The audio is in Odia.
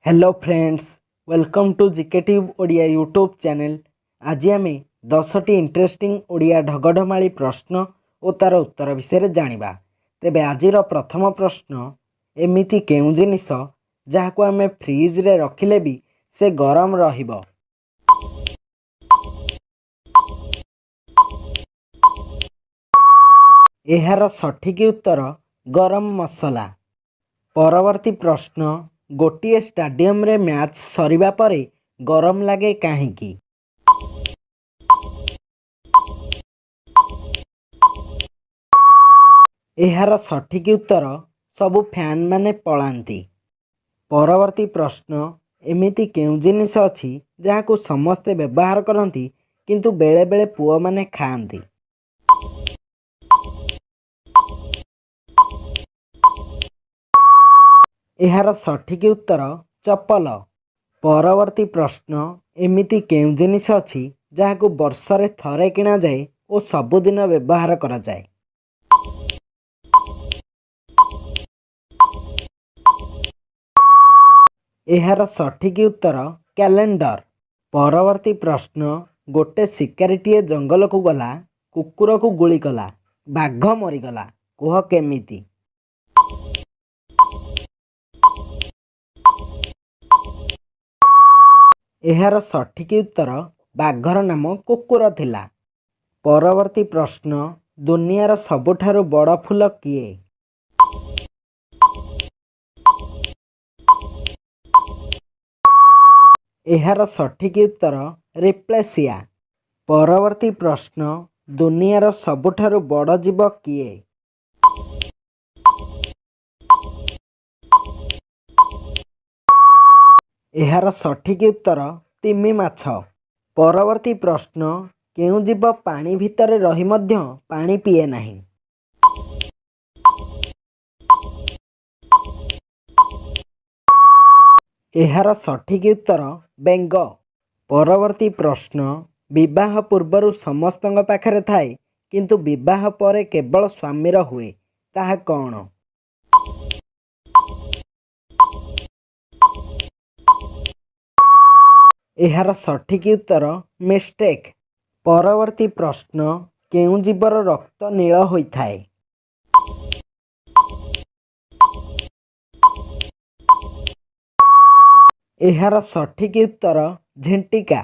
Hello friends, welcome to GK Tube Odia YouTube channel. ଆଜି ଆମେ 10ଟି ଇଣ୍ଟରେଷ୍ଟିଂ ଓଡ଼ିଆ ଢଗଢ଼ମାଳି ପ୍ରଶ୍ନ ଓ ତା'ର ଉତ୍ତର ବିଷୟରେ ଜାଣିବା। ତେବେ ଆଜିର ପ୍ରଥମ ପ୍ରଶ୍ନ, ଏମିତି କେଉଁ ଜିନିଷ ଯାହାକୁ ଆମେ ଫ୍ରିଜରେ ରଖିଲେ ବି ସେ ଗରମ ରହିବ? ଏହାର ସଠିକ୍ ଉତ୍ତର ଗରମ ମସଲା। ପରବର୍ତ୍ତୀ ପ୍ରଶ୍ନ, ଗୋଟିଏ ଷ୍ଟାଡିୟମରେ ମ୍ୟାଚ୍ ସରିବା ପରେ ଗରମ ଲାଗେ କାହିଁକି? ଏହାର ସଠିକ୍ ଉତ୍ତର ସବୁ ଫ୍ୟାନ୍ମାନେ ପଳାନ୍ତି। ପରବର୍ତ୍ତୀ ପ୍ରଶ୍ନ, ଏମିତି କେଉଁ ଜିନିଷ ଅଛି ଯାହାକୁ ସମସ୍ତେ ବ୍ୟବହାର କରନ୍ତି, କିନ୍ତୁ ବେଳେବେଳେ ପୁଅମାନେ ଖାଆନ୍ତି? ଏହାର ସଠିକ୍ ଉତ୍ତର ଚପଲ। ପରବର୍ତ୍ତୀ ପ୍ରଶ୍ନ, ଏମିତି କେଉଁ ଜିନିଷ ଅଛି ଯାହାକୁ ବର୍ଷରେ ଥରେ କିଣାଯାଏ ଓ ସବୁଦିନ ବ୍ୟବହାର କରାଯାଏ? ଏହାର ସଠିକ୍ ଉତ୍ତର କ୍ୟାଲେଣ୍ଡର। ପରବର୍ତ୍ତୀ ପ୍ରଶ୍ନ, ଗୋଟେ ଶିକାରୀଟିଏ ଜଙ୍ଗଲକୁ ଗଲା, କୁକୁରକୁ ଗୁଳି କଲା, ବାଘ ମରିଗଲା, କୁହ କେମିତି? ଏହାର ସଠିକ୍ ଉତ୍ତର ବାଘର ନାମ କୁକୁର ଥିଲା। ପରବର୍ତ୍ତୀ ପ୍ରଶ୍ନ, ଦୁନିଆର ସବୁଠାରୁ ବଡ଼ ଫୁଲ କିଏ? ଏହାର ସଠିକ୍ ଉତ୍ତର ରିପ୍ଲେସିଆ। ପରବର୍ତ୍ତୀ ପ୍ରଶ୍ନ, ଦୁନିଆର ସବୁଠାରୁ ବଡ଼ ଜୀବ କିଏ? ଏହାର ସଠିକ୍ ଉତ୍ତର ତିମି ମାଛ। ପରବର୍ତ୍ତୀ ପ୍ରଶ୍ନ, କେଉଁ ଜୀବ ପାଣି ଭିତରେ ରହି ମଧ୍ୟ ପାଣି ପିଏ ନାହିଁ? ଏହାର ସଠିକ୍ ଉତ୍ତର ବେଙ୍ଗ। ପରବର୍ତ୍ତୀ ପ୍ରଶ୍ନ, ବିବାହ ପୂର୍ବରୁ ସମସ୍ତଙ୍କ ପାଖରେ ଥାଏ, କିନ୍ତୁ ବିବାହ ପରେ କେବଳ ସ୍ୱାମୀର ହୁଏ, ତାହା କ'ଣ? ଏହାର ସଠିକ୍ ଉତ୍ତର ମିଷ୍ଟେକ୍। ପରବର୍ତ୍ତୀ ପ୍ରଶ୍ନ, କେଉଁ ଜୀବର ରକ୍ତ ନୀଳ ହୋଇଥାଏ? ଏହାର ସଠିକ୍ ଉତ୍ତର ଝିଣ୍ଟିକା।